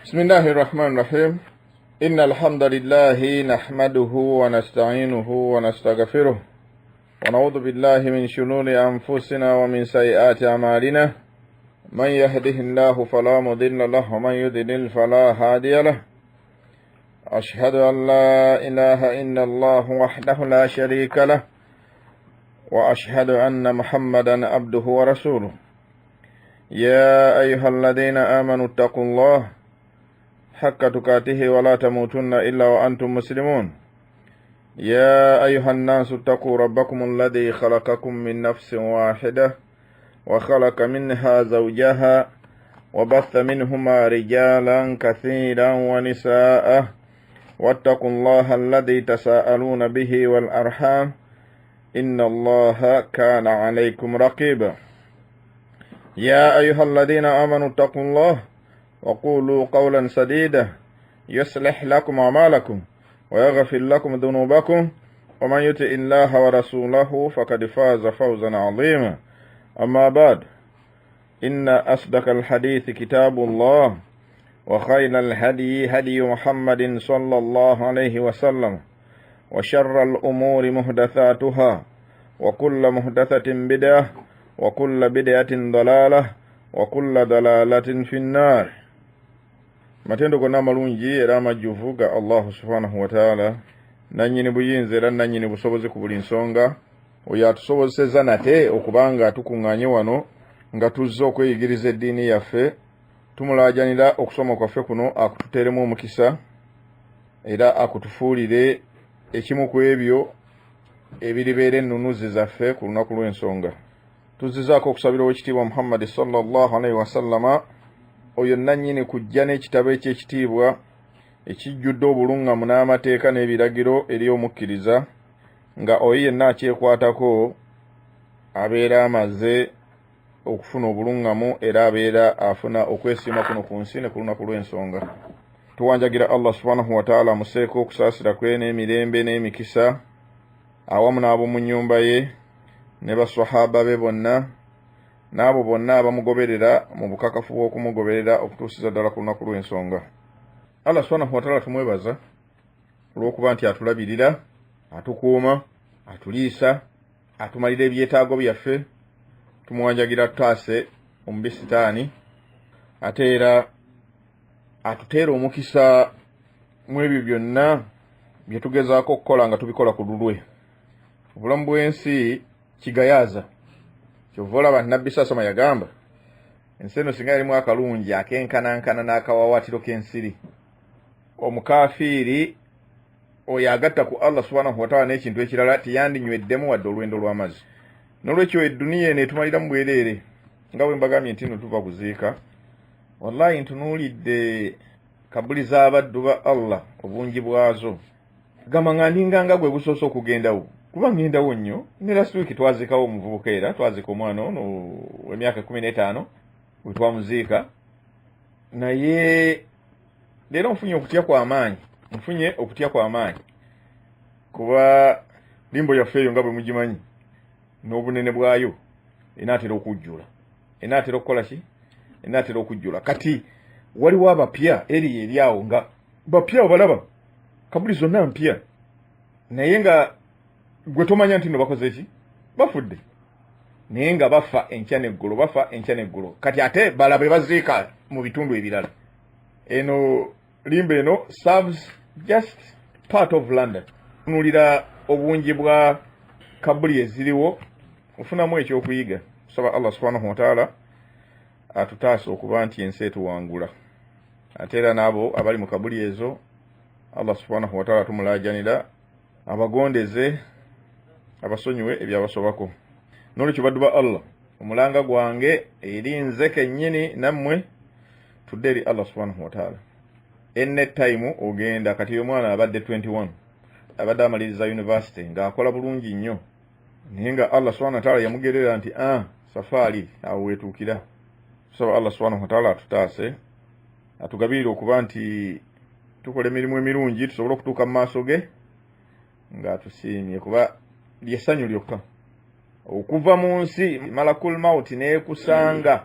بسم الله الرحمن الرحيم. إن الحمد لله نحمده ونستعينه ونستغفره ونعوذ بالله من شرور أنفسنا ومن سيئات أعمالنا. من يهده الله فلا مضل له ومن يضلل فلا هادي له. أشهد أن لا إله إلا الله وحده لا شريك له وأشهد أن محمدا عبده ورسوله. يا أيها الذين آمنوا اتقوا الله حق تقاته ولا تموتن إلا وأنتم مسلمون. يا أيها الناس اتقوا ربكم الذي خلقكم من نفس واحدة وخلق منها زوجها وبث منهما رجالا كثيرا ونساء، واتقوا الله الذي تساءلون به والأرحام إن الله كان عليكم رقيبا. يا أيها الذين آمنوا اتقوا الله وقولوا قولا سديدا يصلح لكم أعمالكم ويغفر لكم ذنوبكم، ومن يطع الله ورسوله فقد فاز فوزا عظيما. أما بعد، إن أصدق الحديث كتاب الله، وخير الهدي هدي محمد صلى الله عليه وسلم، وشر الأمور محدثاتها، وكل محدثة بدعة، وكل بدعة ضلالة، وكل ضلالة في النار. Matendo gonna amalungi era amajjuvu ga Allahu subhanahu wataala, nannyini buyinza era nannyini busobozi ku buli nsonga, oyo atusobozesezza nate okuba nga tukuŋŋaanye wano nga tuzze okweyigiriza eddiini yaffe. Tumulaajanira okusoma kwaffe kuno akututeeremu omukisa era akutufuulire ekimu ku ebyo ebiribeera ennunuzi zaffe ku lunaku lw'ensonga. Tuzzizaako okusabira owekitiibwa Muhammadi sallallahu alaihi wasallama, oyo nannyini kujja n'ekitabo ekyekitiibwa ekijjudde obuluŋŋamu n'amateeka n'ebiragiro eri omukkiriza, nga oyo yenna akyekwatako abeera amaze okufuna obuluŋŋamu era abeera afuna okwesiima kuno ku nsi ne ku lunaku lw'ensonga. Tuwanjagira Allah subhanahu wataala amuseeko okusaasira kwe n'emirembe n'emikisa, awamu n'ab'omu nnyumba ye ne basahaba be bonna n'abo bonna abamugoberera mu bukakafu bw'okumugoberera okutuusiza ddala ku lunaku lw'ensonga. Allah subhanahu wataala tumwebaza olw'okuba nti atulabirira, atukuuma, atuliisa, atumalira ebyetaago byaffe. Tumuwanjagira tutaase omubi sitaani, ate era atuteera omukisa mu ebyo byonna bye tugezaako okukola nga tubikola ku lulwe. Obulamu bw'ensi kigayaaza, kyova olaba Nabbi sasama yagamba ensi eno singa yalimu akalungi akenkanankana n'akawawaatiro k'ensiri, omukafiiri oyo agatta ku Allah subhanahu wataala n'ekintu ekirala teyandinyweddemu wadde olwendo lw'amazzi. N'olwekyo edduniya eno etumaliramu bwereere. Nga bwe mbagambye nti no tuva kuziika, wallahi ntunuulidde kabuli z'abaddu ba Allah obungi bwazo, gamba nga ndinganga gwe gusoose okugendawo, kuba ngendawo nnyo. Ne last week twaziikawo omuvubuka, era twaziika omwana ono emyaka 15 bwe twamuziika. Naye leero nfunye okutya kw'amaanyi, nfunye okutya kw'amaanyi, kuba limbo yaffe eyo nga bwe mugimanyi n'obunene bwayo enaatera okujjula, enaatera okukola ki, enaatera okujjula. Kati waliwo abapya eriyo eri awo nga bapya, obalaba kabuli zonna mpya, naye nga gwe tomanya nti no bakoze ki, bafudde, naye nga bafa enkya neggulo, bafa enkya neggulo. Kati ate balabe baziika mu bitundu ebirala. Eno limbo eno serves just part of London. Tunulira obungi bwa kabuli eziriwo, ofunamu ekyokuyiga. Tusaba Allah subhanahu wataala atutaasa okuba nti ensi etuwangula, ate era n'abo abali mu kabuli ezo Allah subhanahu wataala tumulaajanira abagondeze, abasonyiwe ebyabasobako. Nolwekyo baddu ba Allah, omulanga gwange eri nze kennyini nammwe, tudde eri Allah subhanahu wataala. Ene time ogenda kati omwana abadde 21, abadde amaliriza university ng'akola bulungi nnyo, naye nga Allah subhanahu wataala yamugerera nti ah, safaari awo weetuukira. Tusaba Allah subhanahu wataala atutaase, atugabirire okuba nti tukola emirimu emirungi tusobole okutuuka mu maaso ge ng'atusiimye, kuba lyessanyu lyokka okuva mu nsi malakul mauti n'ekusanga,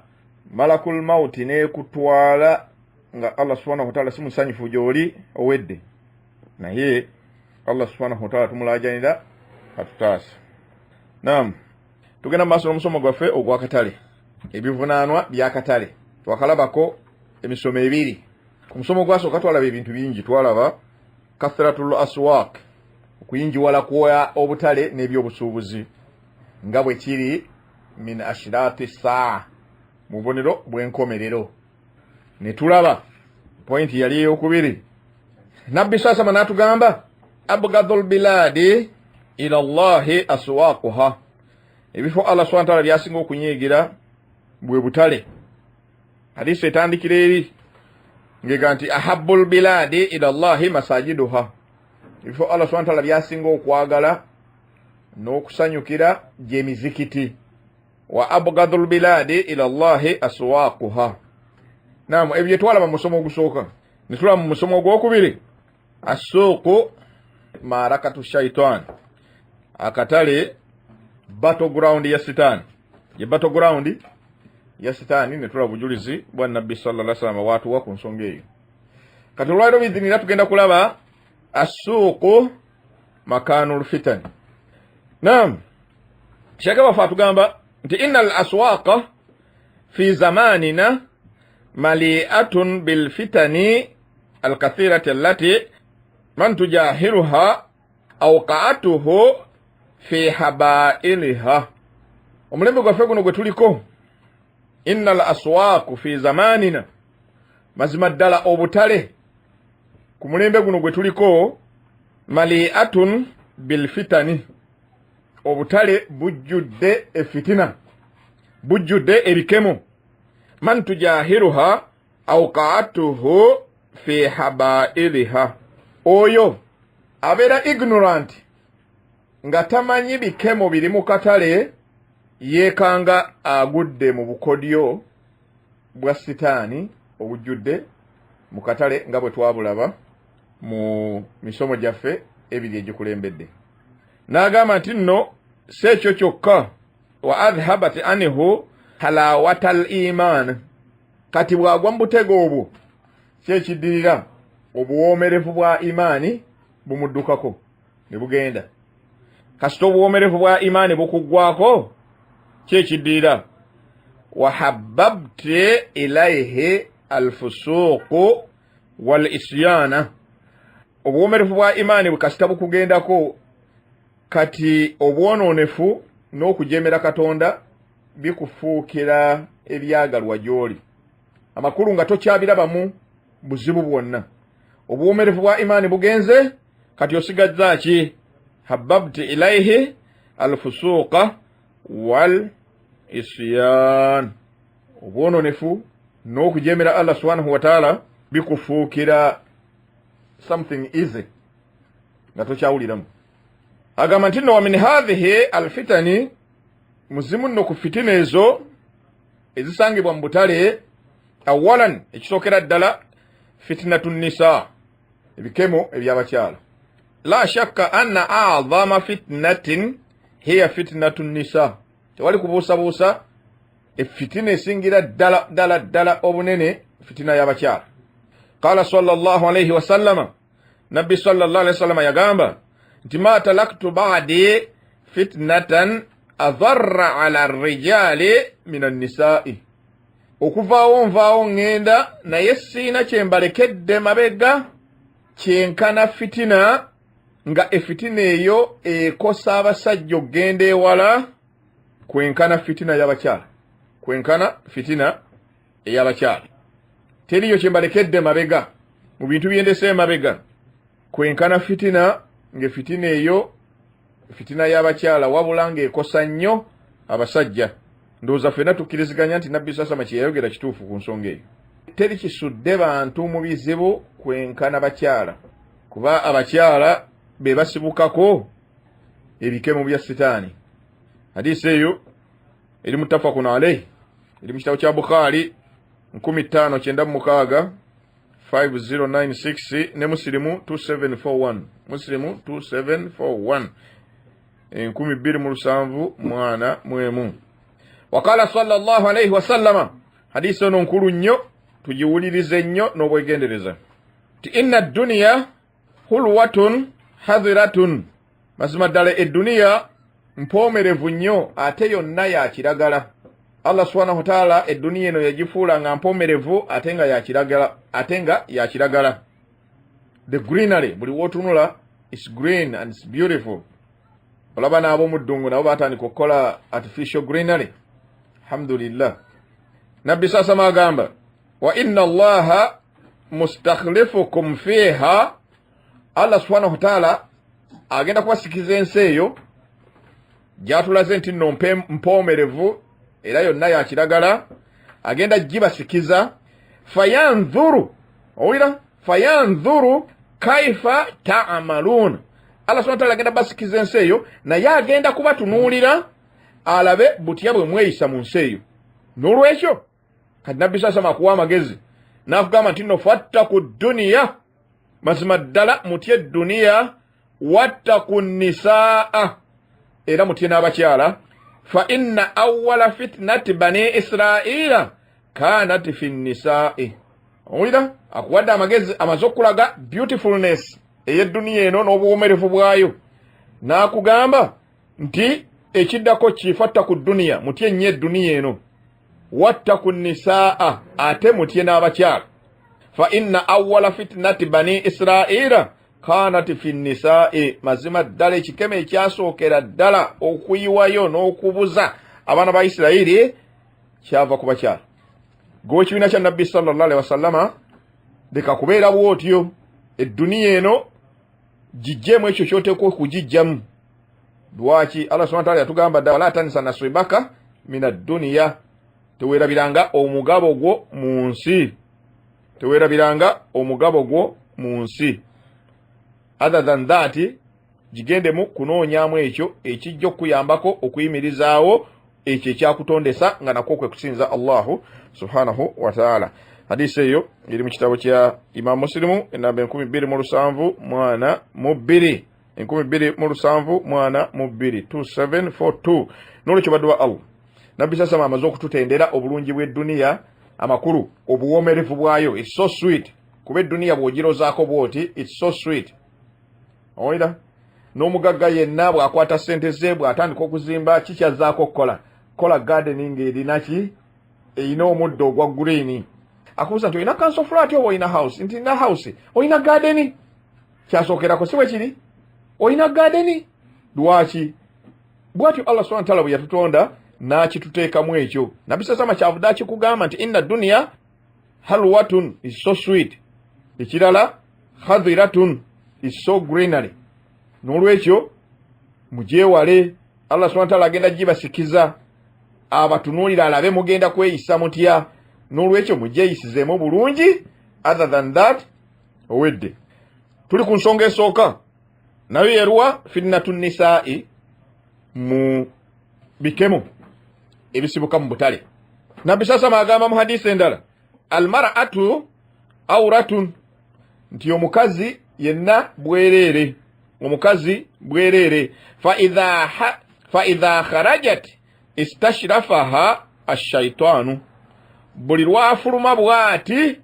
malakul mauti n'ekutwala. Nga Allah subhanahu wataala si musanyufu gy'oli, owedde. Naye Allah subhanahu wataala tumulajanira atutaasa. Nam, tugenda mu maaso n'omusomo gwaffe ogw'akatale, ebivunaanwa by'akatale. Twakalabako emisomo ebiri. Ku musomo gwasooka twalaba ebintu bingi. Twalaba kathratul aswaq, okuyinjiwala kwa obutale n'ebyobusuubuzi nga bwe kiri min ashirati saa, mu bubonero bw'enkomerero. Ne tulaba pointi yali eyokubiri, Nabbi sasama n'atugamba abgadul biladi ila llahi aswaquha, ebifo Allah subhana taala byasinga okunyiigira bwe butale. Hadisi etandikira eri ngega nti ahabbul biladi ila llahi masajiduha, ebifo Allah subhana taala byasinga okwagala n'okusanyukira gyemizikiti, wa abgadul biladi ila llahi aswaquha. Nam, ebyo byetwalaba mu musomo ogusooka. Netulaba mu musomo ogwokubiri assuuqu marakatu shaitan, akatale battle ground ya sitaani, ye battle ground ya sitaani. Netulaba obujulizi bwa Nabbi sallallahu sallam watuwa ku nsonga eyo. Kati olwaliro biidhinira tugenda kulaba assuuqu makanul fitani. Nam, sheke waffe atugamba nti inna al aswaqa fi zamanina maliatun bilfitani alkathirati allati man tujahiruha awqaatuhu fi habailiha. Omulembe gwaffe guno gwe tuliko, inna al aswaqu fi zamanina, mazima ddala obutale ku mulembe guno gwe tuliko, maliatun bilfitani, obutale bujjudde efitina, bujjudde ebikemo. Man tujahiruha awqaatuhu fi habailiha, oyo abeera ignorant nga tamanyi bikemo biri mu katale, yeekanga agudde mu bukodyo bwa sitaani obujjudde mu katale, nga bwe twabulaba mu misomo gyaffe ebiri egikulembedde. N'agamba nti nno si ekyo kyokka, wa adhabat anhu halawata al iman, kati bw'agwa mu butego obwo, ki ekiddirira? Obuwoomerevu bwa imaani bumuddukako ne bugenda. Kasita obuwoomerevu bwa imaani bukuggwako, ki ekiddirira? Wahabbabti ilaihi alfusuuqu wal isyana, obuwoomerevu bwa imaani bwe kasita bukugendako, kati obwonoonefu n'okujemera Katonda bikufuukira ebyagalwa gy'oli. Amakulu nga tokyabirabamu buzibu bwonna, obuwoomerevu bwa imaani bugenze, kati osigazza ki? Hababti ilaihi alfusuuqa wal isyan, obwononefu n'okujemera Allah subhanahu wataala bikufuukira something easy nga tokyawuliramu. Agamba nti nno wa min hathihi alfitani, muzimu nno ku fitina ezo ezisangibwa mu butale, awalan, ekisookera ddala, fitinatu nisa, ebikemo ebyabakyala. La shakka anna azama fitnatin hiya fitnatu nisa, tewali kubuusabuusa efitina esingira ddala ddala ddala obunene fitina y'abakyala. Qala sallallahu alaihi wasallama, Nabbi sallallahu alaihi wasallama yagamba nti ma talaktu badi fitnatan adharra ala rijali min annisai, okuvaawo nvaawo ŋŋenda, naye siina kyembalekedde mabega kyenkana fitina nga efitina eyo ekosa abasajja okugenda ewala kwenkana fitina y'abakyala, kwenkana fitina ey'abakyala. Teriyo kyembalekedde mabega mu bintu byendese emabega kwenkana fitina ng'efitina eyo fitina y'abakyala, wabula ng'ekosa nnyo abasajja. Ndowooza ffenna tukkiriziganya nti Nabbi sasama kye yayogera kituufu ku nsonga eyo. Teri kisudde bantu mu bizibu kwenkana bakyala, kuba abakyala be basibukako ebikemo bya sitaani. Hadisi eyo eri muttafakun alaihi, eri mu kitabo kya Bukhaari 596, 5096, ne Musilimu 2741, Musilimu 2741, 2074. Wakala sallallahu alaihi wasallama, hadisi ono nkulu nnyo. Tugiwulirize nnyo n'obwegendereza ti inna duniya hulwatun hadhiratun, mazima ddala edduniya mpoomerevu nnyo ate yonna ya kiragala. Allah subhanahu wataala edduniya eno yagifuula nga mpoomerevu ate nga yakiragala, ate nga yakiragala. The greenery, buli wootunula is green and it's beautiful. Olaba n'ab'omuddungu nabo batandika okukola artificial greenery, alhamdulillah. Nabbi sasama agamba, wa inna allaha mustakhlifukum fiha, Allah subhanahu wataala agenda kubasikiza ensi eyo gyatulaze nti nno mpoomerevu era yonna yakiragala, agenda gibasikiza. Fayanzuru, owulira, fayanzuru kaifa taamaluuna. Allah subhanahu wataala agenda basikiza ensi eyo, naye agenda kubatunuulira alabe butya bwe mweyisa mu nsi eyo. N'olwekyo kati Nabbi sasama akuwa amagezi n'akugamba nti nno fattaku dduniya, mazima ddala mutye edduniya, wattaku nisaa, era mutye n'abakyala. Fa inna awwala fitnati bani israila kanat fi nisai. Owulira, akuwadde amagezi, amaze okulaga beautifulness ey'edduniya eno n'obuwomerevu bwayo, n'akugamba nti ekiddako kifattaku dduniya, mutye nnyo edduniya eno, wattaku nisaa, ate mutye n'abakyala. Fa inna awwala fitnati bani israila kanat fi nisai, mazima ddala ekikemo ekyasookera ddala okuyiwayo n'okubuza abaana ba Isirayiri kyava ku bakyala. Gwe ekibiina kya Nabbi sallallahu alaihi wasallama, leka kubeera bwotyo. Edduniya eno gijjeemu ekyo kyoteekwa okugijjamu. Lwaki Allah subhanahu wataala yatugamba dda, wala tansa nasibaka min adduniya, teweerabiranga omugabo gwo mu nsi, teweerabiranga omugabo gwo mu nsi. Other than that, gigendemu kunoonyamu ekyo ekijja okukuyambako okuyimirizaawo ekyo ekyakutondesa, nga nakwo kwe kusinza Allahu subhanahu wataala. Hadisi eyo eri mu kitabo kya Imamu Musilimu, enamba 2072, 2072, 2742. Nolwekyo baddu ba Allah, Nabbi sasama amaze okututendera obulungi bw'edduniya, amakulu obuwoomerevu bwayo. It's so sweet, kuba edduniya bw'ogirozaako bwoti, it's so sweet. Owulira n'omugagga yenna bw'akwata ssente ze, bw'atandika okuzimba, kikyazaako okukola kola gardening erina ki, erina omuddo ogwa green. Akubuuza nti olina council flat oba olina house? Nti nina house. Olina garden? Kyasookerako, si bwe kiri? Olina garden? Lwaki bwatyo Allah subhana taala bwe yatutonda n'akituteekamu ekyo? Nabbi sasama kyavudde akikugamba nti inna duniya halwatun, is so sweet, ekirala khadhiratun, is so greenery. N'olwekyo mugyewale. Allah subhana taala agenda gibasikiza, abatunuulira alabe mugenda kweyisa mutya. N'olwekyo mugyeyisizeemu bulungi, other than that owedde. Tuli ku nsonga esooka, nayo yeruwa? Fitnatu nisaai, mu bikemo ebisibuka mu butale. Nabbi sasama agamba mu hadisi endala, almar'atu auratun, nti omukazi yenna bwereere, omukazi bwereere. Fa idha kharajat istashrafaha ashaitaanu, buli lwafuluma bw'ati,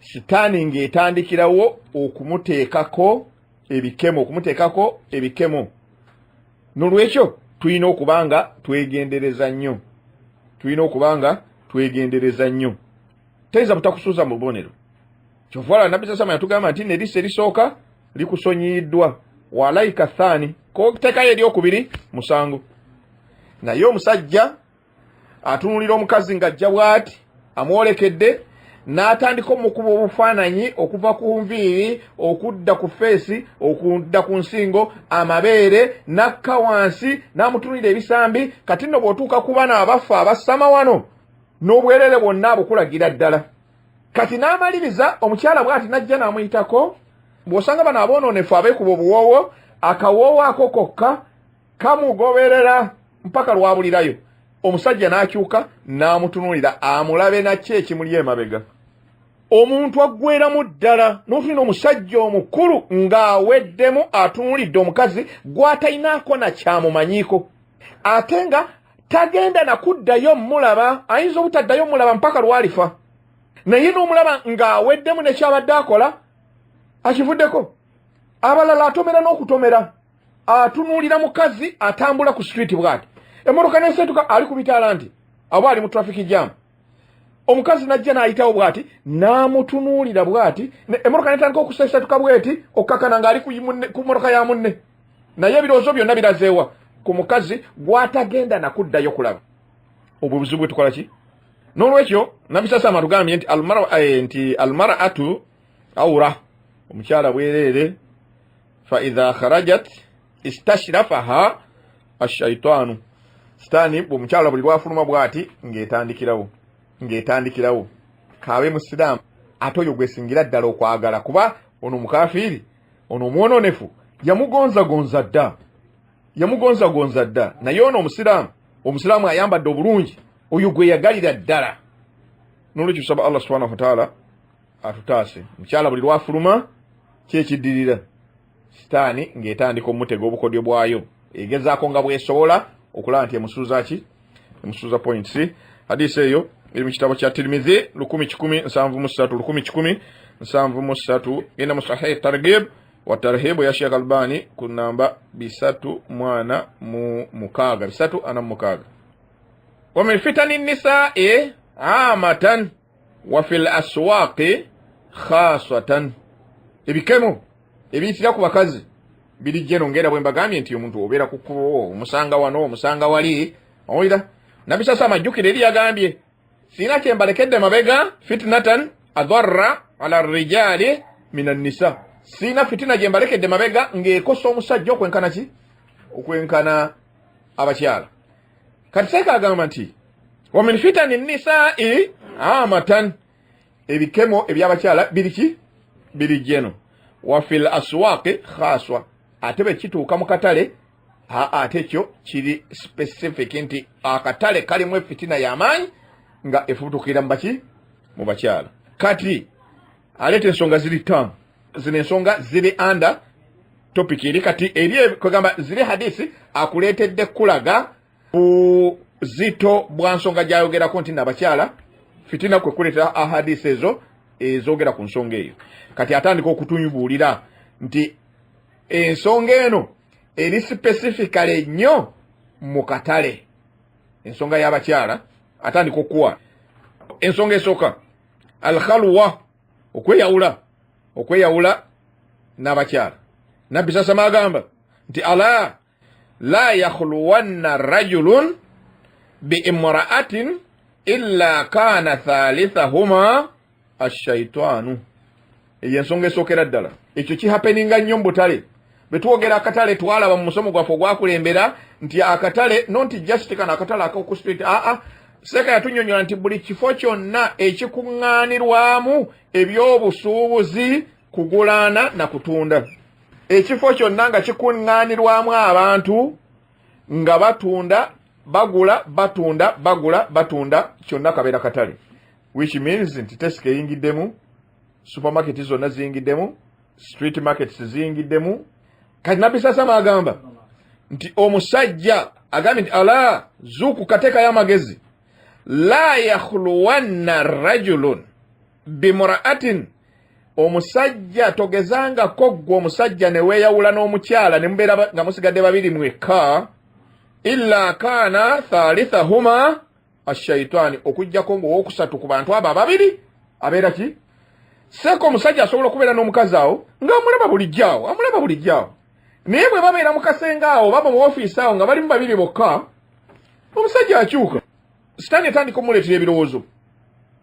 sitaani ng'etandikirawo okumuteekako ebikemo, okumuteekako ebikemo. Nolwekyo tulina okuba nga twegendereza nnyo, tulina okuba nga twegendereza nnyo. Tayinza butakusuuza mu bubonero. Kyova Nabbi sasama yatugamba nti neriisa erisooka likusonyiyiddwa, walaika thani, koteekayo eryokubiri musango. Naye omusajja atunulira omukazi ng'ajja bw'ati amwolekedde, n'atandika omukuba obufaananyi okuva ku nviiri okudda ku face, okudda ku nsingo, amabeere, n'akka wansi n'amutunulira ebisambi. Kati nno bw'otuuka ku bano abaffe abassama wano n'obwerere bwonna abukulagira ddala. Kati n'amaliriza omukyala bw'ati n'ajja n'amuyitako. Bw'osanga bano aboonoonefu abeekuba obuwoowo, akawoowo ako kokka kamugoberera mpaka lwabulirayo. Omusajja n'akyuka n'amutunuulira amulabe nakyo ekimuli emabega. Omuntu aggweramu ddala n'otulina omusajja omukulu ng'aweddemu atunuulidde omukazi gw'atalinaako nakyamumanyiiko, ate nga tagenda nakuddayo mulaba, ayinza obutaddayo mulaba mpaka lwalifa. Naye n'omulaba ng'aweddemu nekyabadde akola akivuddeko. Abalala atomera n'okutomera, atunuulira mukazi atambula ku street bwati, emmotoka nesetuka, ali ku bitaala nti aba ali mu traffic jam, omukazi najja n'ayitawo bwati n'amutunuulira bwati, emmotoka netandika okusesetuka bweti okukakana ng'ali ku mmotoka ya munne, naye ebirowoozo byonna birazeewa ku mukazi gw'atagenda nakuddayo kulaba. Obwo buzibu bwe tukola ki? N'olwekyo Nabbi sasama atugambye nti nti almar'atu aura, omukyala bwereere, fa idha kharajat istashrafaha ashaitaanu, sitaani bweomukyala buli lwafuluma bwati ng'etandikirawo, ng'etandikirawo. Kaabe musiraamu, ate oyo gwesingira ddala okwagala, kuba ono mukafiiri, ono omwononefu yamugonzagonza dda, yamugonzagonza dda. Naye ono omusiraamu, omusiraamu ayambadde obulungi, oyo gwe yagalira ddala. Nolwekyo tusaba Allah subhanahu wataala atutaase. Mukyala buli lwafuluma kyekiddirira sitaani ng'etandika omutega obukodyo bwayo, egezaako nga bwesobola okulaba nti emusuuza ki, emusuuza points. Hadisi eyo eri mu kitabo kya Tirmidhi 1173, 1173. Genda mu Sahih Targhib wa Tarhib ya Sheikh Albani ku namba 346, 346. Wa min fitani nisai amatan wa fil aswaqi khasatan, ebikemo ebiyitira ku bakazi biri jeno, ngera bwe mbagambye nti omuntu obeera ku kkubo omusanga wano, omusanga wali. Owulira Nabbi sasa amajjukira eri yagambye, sirina kye mbalekedde mabega fitnatan adarra ala rijali min annisa, sirina fitina gye mbalekedde mabega ng'ekosa omusajja okwenkana ki, okwenkana abakyala. Kati seeka agamba nti wa min fitani nisai amatan, ebikemo ebyabakyala biri ki, biri jeno, wa fil aswaqi khaswa, ate bwe kituuka mu katale ate kyo kiri specific nti akatale kalimu efitina y'amaanyi nga efubutukira mu baki, mu bakyala. Kati aleeta ensonga ziri ttaano, zino ensonga ziri under topic eri kati eri kwegamba ziri hadisi akuleetedde kulaga buzito bwa nsonga gy'ayogerako nti nabakyala fitina, kwe kuleetera ahadisi ezo ezogera ku nsonga eyo. Kati atandika okutubuulira nti ensonga eno eri specifically nnyo mu katale, ensonga y'abakyala. Atandika okuwa ensonga esooka, alkhalwa, okweyawula, okweyawula n'abakyala. Nabbi sasama agamba nti ala la yakhluwanna rajulun biimra'atin illa kana thalithahuma ashaitaanu. Eyo ensonga esookera ddala. Ekyo kihapeninga nnyo mu butale. Bwe twogera akatale, twalaba mu musomo gwaffe ogwakulembera nti akatale not just kano akatale ak'oku street, aa, seeka yatunyonyola nti buli kifo kyonna ekikuŋŋaanirwamu ebyobusuubuzi, kugulaana na kutunda, ekifo kyonna nga kikuŋŋaanirwamu abantu nga batunda bagula, batunda bagula, batunda, kyonna kabeera katale, which means nti Tesco eyingiddemu, supermarket zonna ziyingiddemu, street markets ziyingiddemu. Kati Nabbi sasama agamba nti omusajja agambye nti ala zuuku kateekayo amagezi, la yakhluwanna rajulun bimuraatin, omusajja togezangako ggwe omusajja ne weeyawula n'omukyala ne mubeera nga musigadde babiri mwekka, illa kaana thalithahuma ashaitaani, okugjako ng'owokusatu ku bantu abo ababiri abeera ki? Seeka omusajja asobola okubeera n'omukazi awo ng'amulaba bulijjo awo, amulaba bulijjo awo, naye bwe babeera mu kasenge awo baba mu ofiisi awo nga balimu babiri bokka, omusajja akyuka, sitaani etandika omuleetera ebirowoozo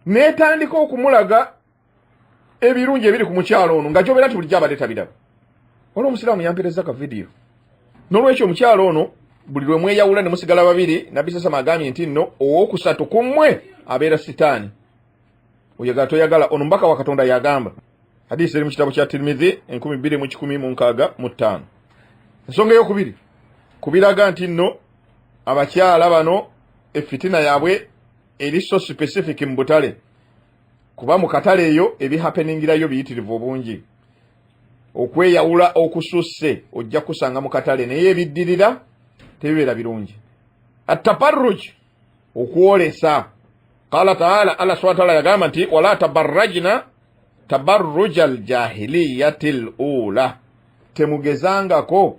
n'etandika okumulaga ebirungi ebiri ku mukyalo ono nga gyobeera nti bulijjo abadde tabiraba. Waliwo omusiraamu yampereza ka vidiyo. N'olwekyo omukyalo ono buli lwe mweyawula ne musigala babiri, Nabbi sasama agambye nti nno owokusatu ku mmwe abeera sitaani. Oyagala toyagala, ono mubaka wa Katonda yagamba. Hadisi eri mu kitabo kya Tirmidhi 2165. Ensonga eyokubiri kubiraga nti nno abakyala bano efitina yaabwe eri so specific mu butale, kuba mu katale eyo ebihapeningirayo biyitirivu obungi. Okweyawula okususse ojja kusanga mu katale, naye ebiddirira tebibeera birungi. Ataparruj, okwolesa. Qala taala, Allah subhana taala yagamba nti wala tabarrajna tabarruja aljahiliyati l ula, temugezangako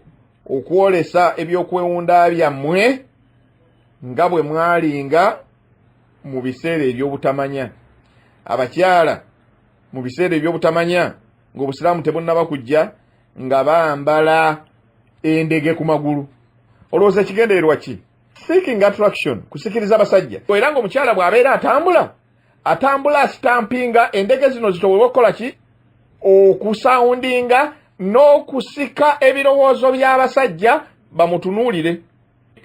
okwolesa ebyokwewunda byammwe nga bwe mwalinga mu biseera ebyobutamanya. Abakyala mu biseera ebyobutamanya ng'obusiraamu tebunnaba kujja, nga bambala endege ku magulu. Olowooza ekigendererwa ki? Seeking attraction, kusikiriza abasajja. Era ng'omukyala bw'abeera atambula, atambula asitampinga endege zino zitobole okukola ki? Okusawundinga n'okusika ebirowoozo by'abasajja bamutunuulire.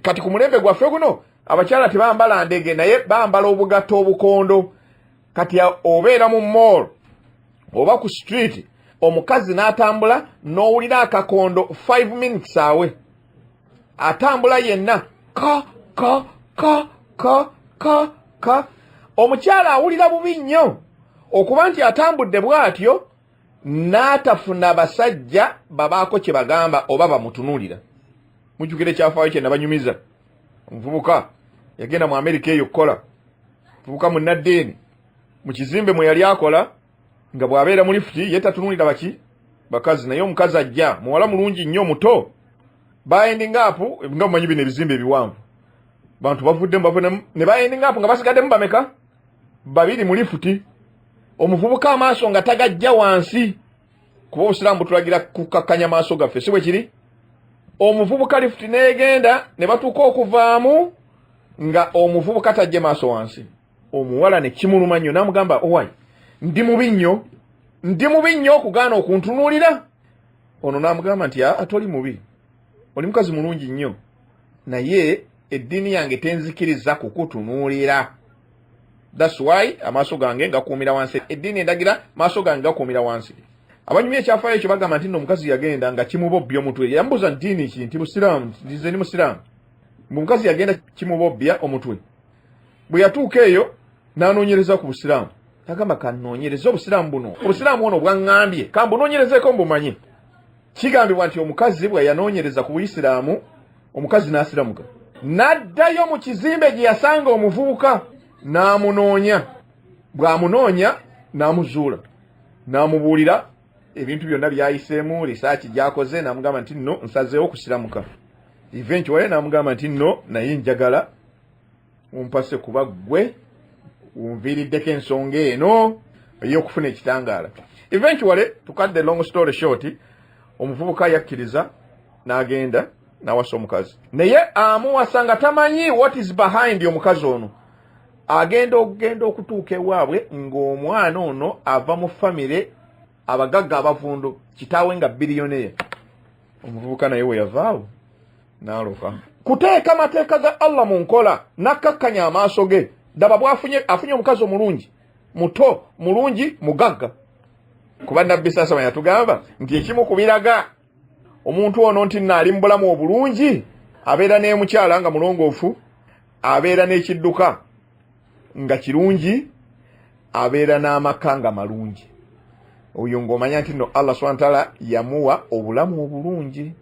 Kati ku mulembe gwaffe guno abakyala tebambala ndege, naye bambala obugatto obukondo. Kati obeera mu mall oba ku street, omukazi n'atambula n'owulira akakondo 5 minutes awe, atambula yenna ka ka ka ka ka ka. Omukyala awulira bubi nnyo okuba nti atambudde bw'atyo n'atafuna basajja babaako kye bagamba oba bamutunuulira. Mujjukira ekyafaayo kye nabanyumiza, omuvubuka yagenda mu Amerika eyo okukola, muvubuka munnaddiini, mu kizimbe mwe yali akola, nga bw'abeera mu lifuti ye tatunuulira baki bakazi, naye omukazi ajja, muwala mulungi nnyo muto, baending up nga mumanyi bino ebizimbe ebiwanvu, bantu bavuddemu bavuddemu ne baending up nga basigaddemu bameka? Babiri mu lifuti. Omuvubuka amaaso nga tagajja wansi, kuba obusiraamu butulagira kukakkanya maaso gaffe, si bwe kiri? Omuvubuka lifuti n'egenda ne batuuka okuvaamu nga omuvubuka tajje maaso wansi. Omuwala ne kimuluma nnyo n'amugamba, owai, ndi mubi nnyo, ndi mubi nnyo okugaana okuntunuulira? Ono n'amugamba nti aa, toli mubi, oli mukazi mulungi nnyo, naye eddiini yange tenzikiriza kukutunuulira. That's why amaaso gange gakuumira wansi, eddiini endagira maaso gange gakuumira wansi. Abanyumya ekyafaayo ekyo bagamba nti nno omukazi yagenda nga kimubobbya omutwe. Yamubuuza nti ddiini ki? Nti busiraamu, nze ndi musiraamu. Omukazi yagenda kimubobbya omutwe. Bwe yatuuka eyo n'anoonyereza ku busiraamu, agamba kanoonyereze obusiraamu buno, obusiraamu ono bwaŋŋambye kambunoonyerezeeko mbumanye. Kigambibwa nti omukazi bwe yanoonyereza ku buyisiraamu, omukazi n'asiramuka, n'addayo mu kizimbe gye yasanga omuvubuka n'amunoonya. Bw'amunoonya n'amuzuula, n'amubuulira ebintu byonna by'ayiseemu, research gy'akoze, n'amugamba nti nno nsazeewo okusiramuka. Eventually n'amugamba nti nno naye njagala ompase, kuba ggwe unviiriddeko ensonga eno ey'okufuna ekitangaala. Eventually, to cut the long story short, omuvubuka yakkiriza n'agenda n'awasa omukazi, naye amuwasa nga tamanyi what is behind omukazi ono. Agenda okugenda okutuuka ewaabwe ng'omwana ono ava mu famire abagagga abavundu, kitaawe nga billionaire. Omuvubuka naye we yavaawo n'aloka kuteeka mateeka ga Allah mu nkola, nakkakkanya amaaso ge. Ddaba bwafunye, afunye omukazi omulungi, muto, mulungi, mugagga, kuba Nabbi sasama yatugamba nti ekimu ku biraga omuntu ono nti nno ali mu bulamu obulungi, abeera n'emukyala nga mulongoofu, abeera n'ekidduka nga kirungi, abeera n'amaka nga malungi. Oyo ng'omanya nti nno Allah subhana taala yamuwa obulamu obulungi,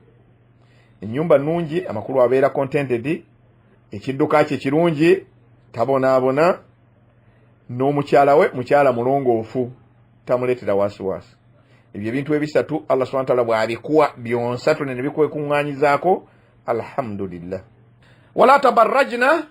ennyumba nnungi, amakulu abeera contented, ekidduka kye kirungi, tabonaabona, n'omukyala we mukyala mulongoofu, tamuleetera wasiwasi. Ebyo ebintu ebisatu Allah subhana taala bw'abikuwa byonsatu ne bikwekuŋŋaanyizaako, alhamdulillah. Wala tabarrajna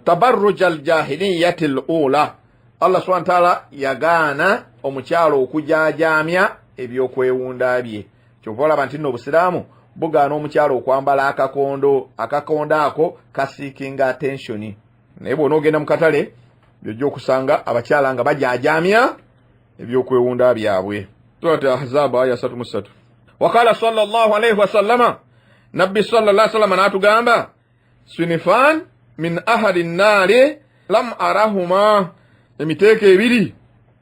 tabarruja aljahiliyati l ula, Allah subhana taala yagaana omukyala okujajaamya ebyokwewunda bye. Kyova olaba nti nno obusiraamu bugaana omukyala okwambala akakondo. Akakondo ako kaseekinga attention, naye bw'onoogenda mu katale byojja okusanga abakyala nga bajajaamya ebyokwewunda byabwe. Surat Ahzab aya 33. Wakala sallallahu alaihi wasallama, Nabbi sallallahu sallama n'atugamba, sinifan min ahali nnaari lam arahuma, emiteeko ebiri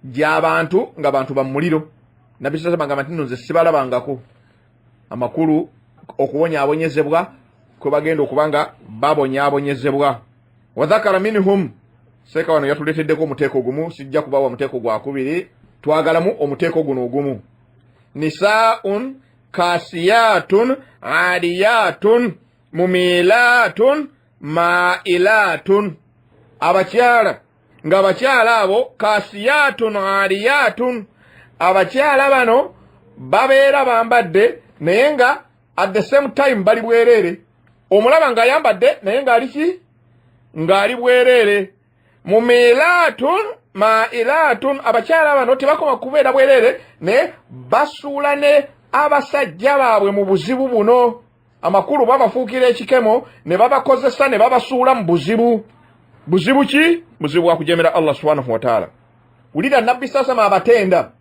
gy'abantu nga bantu ba muliro. Nabbi sallama agamba nti nno nze sibalabangako. Amakulu okubonyaabonyezebwa kwe bagenda okuba nga babonyaabonyezebwa. Wadhakara minhum, seeka wano yatuleeteddeko omuteeko gumu, sijja kubawa muteeko gwakubiri, twagalamu omuteeko guno ogumu. Nisaun kasiyatun aliyatun mumilatun mailatun, abakyala Ng'abakyala abo kasiyatun ariyatun, abakyala bano babeera bambadde naye nga at the same time bali bwereere. Omulaba ng'ayambadde naye ng'ali ki? Ng'ali bwereere. Mumilatun mailatun, abakyala bano tebakoma kubeera bwereere naye basuula ne abasajja baabwe mu buzibu buno. Amakulu babafuukira ekikemo ne babakozesa ne babasuula mu buzibu. Buzibu ki? Buzibu bwa kujemera Allah subhanahu wataala. Wulira Nabbi sasama abatenda,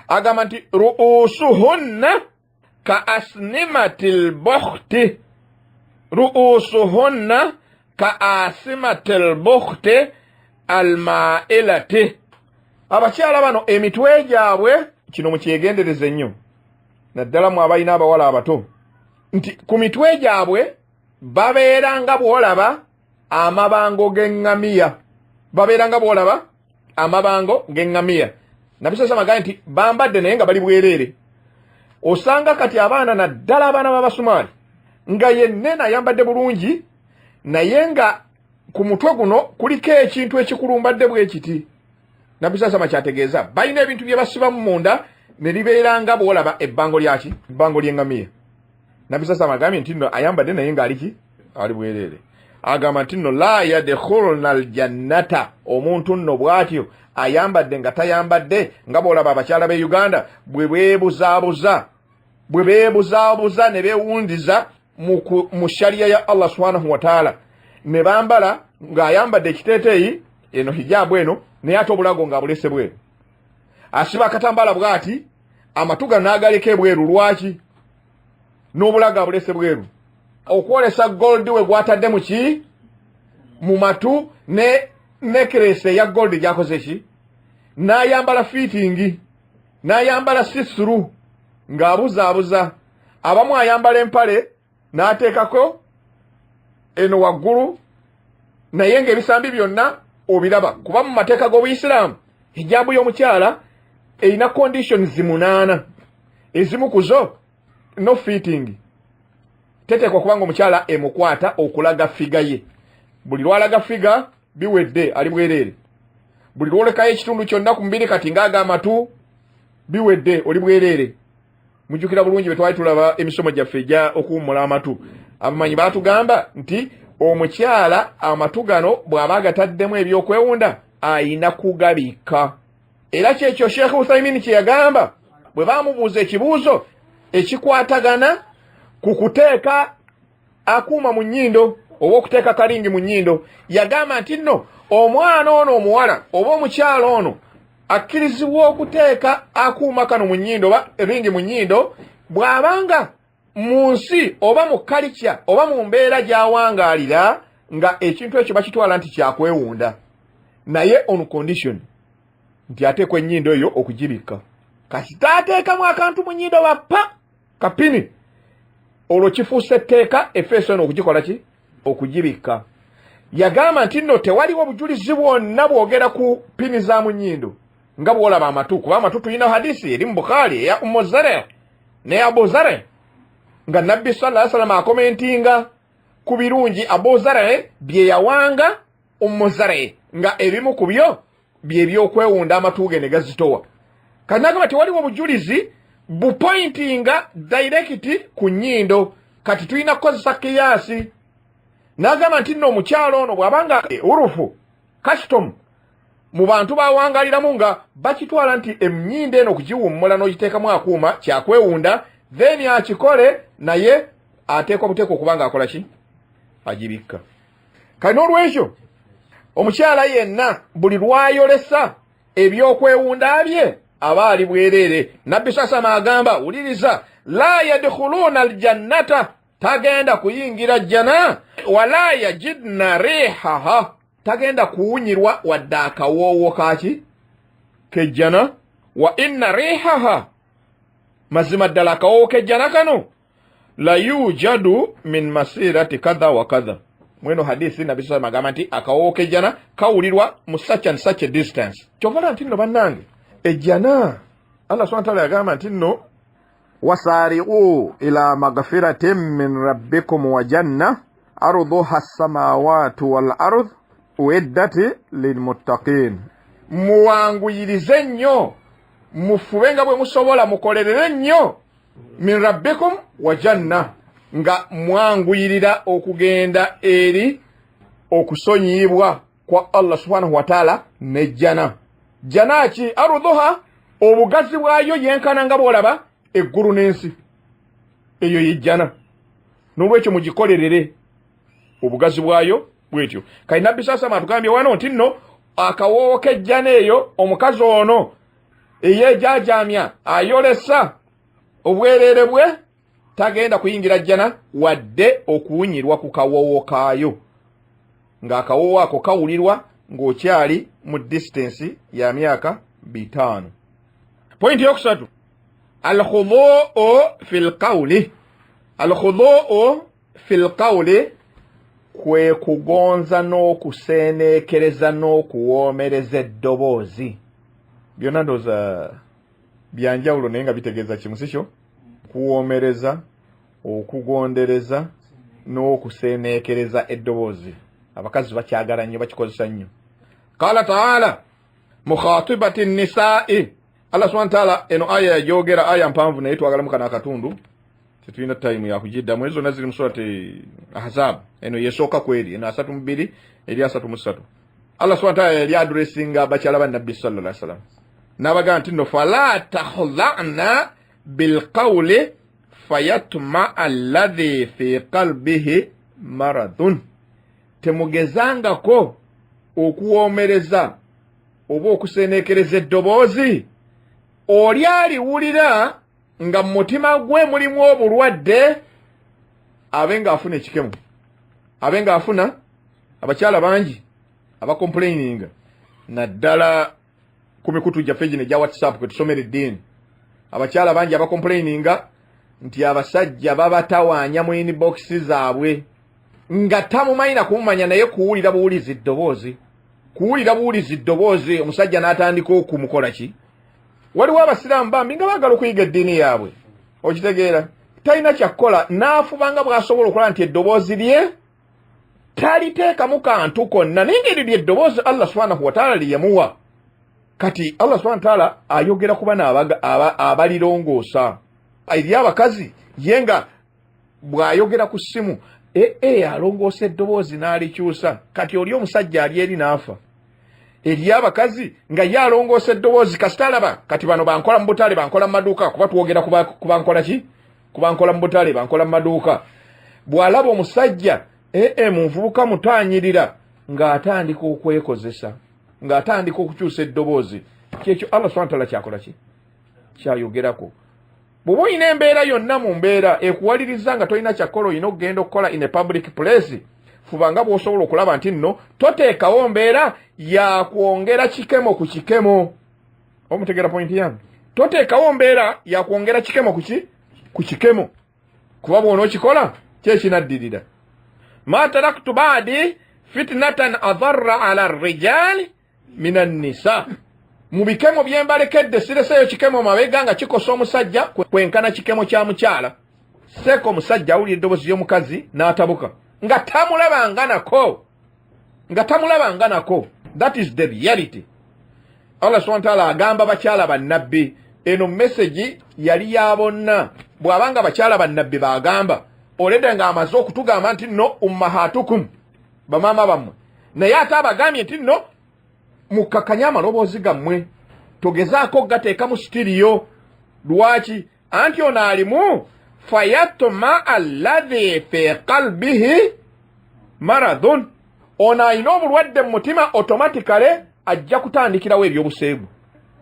agamba nti ruusuhunna ka asnimati lbukhti, ruusuhunna ka asimati lbukhti almailati. Abakyala bano emitwe gyabwe, kino mukyegendereze nnyo naddala mu abalina abawala abato, nti ku mitwe gyabwe babeera nga bw'olaba amabango g'eŋŋamiya, babeera nga bw'olaba amabango g'eŋŋamiya. Nabisasa magaye nti bambadde naye nga bali bwereere. Osanga kati abaana naddala abaana b'Abasumaali nga yennena ayambadde bulungi naye nga ku mutwe guno kuliko ekintu ekikulumbadde bwe kiti. Nabisasa kyategeeza balina ebintu bye basibamu munda ne libeera nga bw'olaba ebbango lyaki, ebbango ly'eŋŋamiya. Nabisasa agambye nti nno ayambadde naye ng'ali ki? Ali bwereere. Agamba nti nno la yadkhulna aljannata, omuntu nno bw'atyo ayambadde nga tayambadde, nga bw'olaba abakyala b'e Uganda bwe beebuzaabuza, bwe beebuzaabuza ne beewundiza mu shariya ya Allah subhanahu wataala, ne bambala ng'ayambadde ekiteeteeyi eno hijaabu eno naye ate obulago ng'abulese bweru, asiba akatambaala bw'ati, amatu gano n'agaleka ebweru. Lwaki n'obulago abulese bweru? Okwolesa gold we gwatadde mu ki? Mu matu, ne necklace eya gold gyakoze ki? N'ayambala fitting, n'ayambala see-through ng'abuzaabuza. Abamu ayambala empale n'ateekako eno waggulu naye ng'ebisambi byonna obiraba. Kuba mu mateeka g'Obuyisiraamu hijaabu y'omukyala erina conditions 8, ezimu ku zo no fitting, teteekwa kubanga omukyala emukwata okulaga figure ye. Buli lwalaga figure biwedde, ali bwereere. Buli lwolekayo ekitundu kyonna ku mubiri kati ngaaga amatu, biwedde, oli bwereere. Mujjukira bulungi bwe twali tulaba emisomo gyaffe egya okuwummula amatu, abamanyi baatugamba nti omukyala amatu gano bw'aba agataddemu ebyokwewunda ayina kugabikka. Era kyekyo Sheekh Uthaimin kye yagamba bwe baamubuuza ekibuuzo ekikwatagana ku kuteeka akuuma mu nnyindo oba okuteeka kalingi mu nnyindo. Yagamba nti nno omwana ono omuwala oba omukyala ono akkirizibwa okuteeka akuuma kano mu nnyindo oba ringi mu nnyindo bw'abanga mu nsi oba mu kalikya oba mu mbeera gy'awangaalira nga ekintu ekyo bakitwala nti kyakwewunda, naye on condition nti ateekwa ennyindo eyo okugibikka. Kasita ateekamu akantu mu nnyindo bappa kapini, olwo kifuuse etteeka efeeso eno okugikola ki? Okugibikka. Yagamba nti nno tewaliwo bujulizi bwonna bwogera ku pini za mu nnyindo nga bw'olaba amatu, kuba amatu tulina hadisi eri mu Bukhari eya Ummu Zare ne Abu Zare nga Nabbi sallallahu alaihi wasallam akomentinga ku birungi Abu Zare bye yawanga Ummu Zare, nga ebimu ku byo bye byokwewunda amatu ge ne gazitowa. Kati nagamba tewaliwo bujulizi bupointinga direct ku nnyindo, kati tulina kukozesa kiyaasi. N'agamba nti nno omukyalo ono bw'abanga urufu custom mu bantu bawangaliramu nga bakitwala nti ennyindo eno okugiwummula n'ogiteekamu akuuma kyakwewunda, then akikole, naye ateekwa buteekwa okuba nga akola ki? Agibikka. Kati n'olwekyo omukyala yenna buli lwayolesa ebyokwewunda bye aba ali bwereere. Nabbi sasama agamba, wuliriza, la yadkhuluuna aljannata, tagenda kuyingira jjana, wala yajidna rihaha, tagenda kuwunyirwa wadde akawoowo kaki kejjana. Wa inna rihaha, mazima ddala akawoowo kejjana kano la yujadu min masirati kadha wa kadha. Mweno hadisi Nabbi sallam agamba nti akawoowo kejjana kawulirwa mu such and such a distance. Kyovala nti nno bannange ejjana Allah subhanahu wataala yagamba nti nno wasari'u ila magfiratin min rabbikum wa janna arduha samawatu wal ard. Uiddati lilmuttaqin, muwanguyirize nnyo, mufube nga bwe musobola, mukolerere nnyo min rabbikum wa janna, nga mwanguyirira okugenda eri okusonyiyibwa kwa Allah subhanahu wataala ne jjana. Jjana ki? Arduha, obugazi bwayo yenkana nga bwolaba eggulu n'ensi, eyo ye jjana. N'olwekyo mugikolerere obugazi bwayo bwetyo. Kali Nabbi sasama atugambye wano nti nno akawoowo k'ejjana eyo, omukazi ono eyeejaajaamya ayolesa obwereere bwe tagenda kuyingira jjana wadde okuwunyirwa ku kawoowo kaayo, ng'akawoowo ako kawulirwa ng'okyali mu disitansi ya myaka 500. Pointi yokusatu, alkhuduu fi lqawli. Alkhuduu fi lqawli kwe kugonza n'okuseeneekereza n'okuwoomereza eddoboozi. Byonna ndowooza byanjawulo, naye nga bitegeeza kimu, si kyo? Kuwoomereza, okugondereza n'okuseeneekereza eddoboozi. Abakazi bakyagala nnyo, bakikozesa nnyo. Qala taala mukhatibati nisai, Allah subhana taala eno aya yajogera, aya mpanvu naye twagalamu kano akatundu, tetulina time yakugiddamu. Ezo zonna ziri mu Surati Ahzab. Eno yesooka kweri eno 32 eri 33. Allah subhana taala yali addressinga bakyala ba Nabbi sallallahu alaihi wasallam n'abagamba nti no fala takhda'na bilqawli fayatma alladhi fi qalbihi maradun, temugezangako okuwoomereza oba okuseeneekereza eddoboozi, oli aliwulira nga mu mutima gwe mulimu obulwadde abe ng'afuna ekikemo, abe ng'afuna. Abakyala bangi abacomplaininga naddala ku mikutu gyaffe gino egya WhatsApp kwe tusomera eddiini, abakyala bangi abacomplaininga nti abasajja babatawaanya mu inbox zaabwe nga tamumanyi na kumumanya, naye kuwulira buwulizi ddoboozi, kuwulira buwulizi ddoboozi, omusajja n'atandika okumukola ki. Waliwo abasiraamu bambi nga baagala okuyiga eddiini yaabwe, okitegeera, talina kyakkola, n'afuba nga bw'asobola okulaba nti eddoboozi lye taliteekamu kantu konna, naye ngeri lyeddoboozi Allah subhanahu wataala lyeyamuwa. Kati Allah subhanahu wataala ayogera ku bano abalirongoosa eri abakazi, ye nga bw'ayogera ku ssimu ee alongoosa eddoboozi n'alikyusa. Kati oli omusajja ali eri n'afa eri abakazi nga ye alongoosa eddoboozi kasita alaba. Kati bano bankola mu butale, bankola mu maduuka, kuba twogera ku bankola ki, kubankola mu butale, bankola mu maduuka. Bw'alaba omusajja ee munvubuka mutanyirira, ng'atandika okwekozesa, ng'atandika okukyusa eddoboozi. Kyekyo Allah subhana taala kyakola ki, kyayogerako. Bw'oba olina embeera yonna mu mbeera ekuwaliriza nga tolina kyakkola, olina okugenda okukola in a public place, fuba nga bw'osobola okulaba nti nno toteekawo mbeera yakwongera kikemo ku kikemo. Omutegeera pointi yange? Toteekawo mbeera yakwongera kikemo kuki ku kikemo, kuba bw'onookikola kyekinaddirira. Ma taraktu baadi fitnatan adarra ala rijali min annisa, mu bikemo byembalekedde sireseyo kikemo mabega nga kikosa omusajja kwenkana kikemo kya mukyala. Seeka omusajja awulira eddoboozi ly'omukazi n'atabuka nga tamulabanga nako, nga tamulabanga nako. That is the reality. Allah subhana taala agamba bakyala bannabbi, eno message yali ya bonna. Bw'abanga bakyala bannabbi bagamba olede ng'amaze okutugamba nti no ummahatukum, bamaama bammwe, naye ate abagambye nti nno mukkakanye amaloboozi gammwe, togezaako gateekamu sitiriyo. Lwaki? Anti ono alimu fayatma alladhi fi qalbihi maradun, ono alina obulwadde mu mutima, automatically ajja kutandikirawo ebyobuseegu.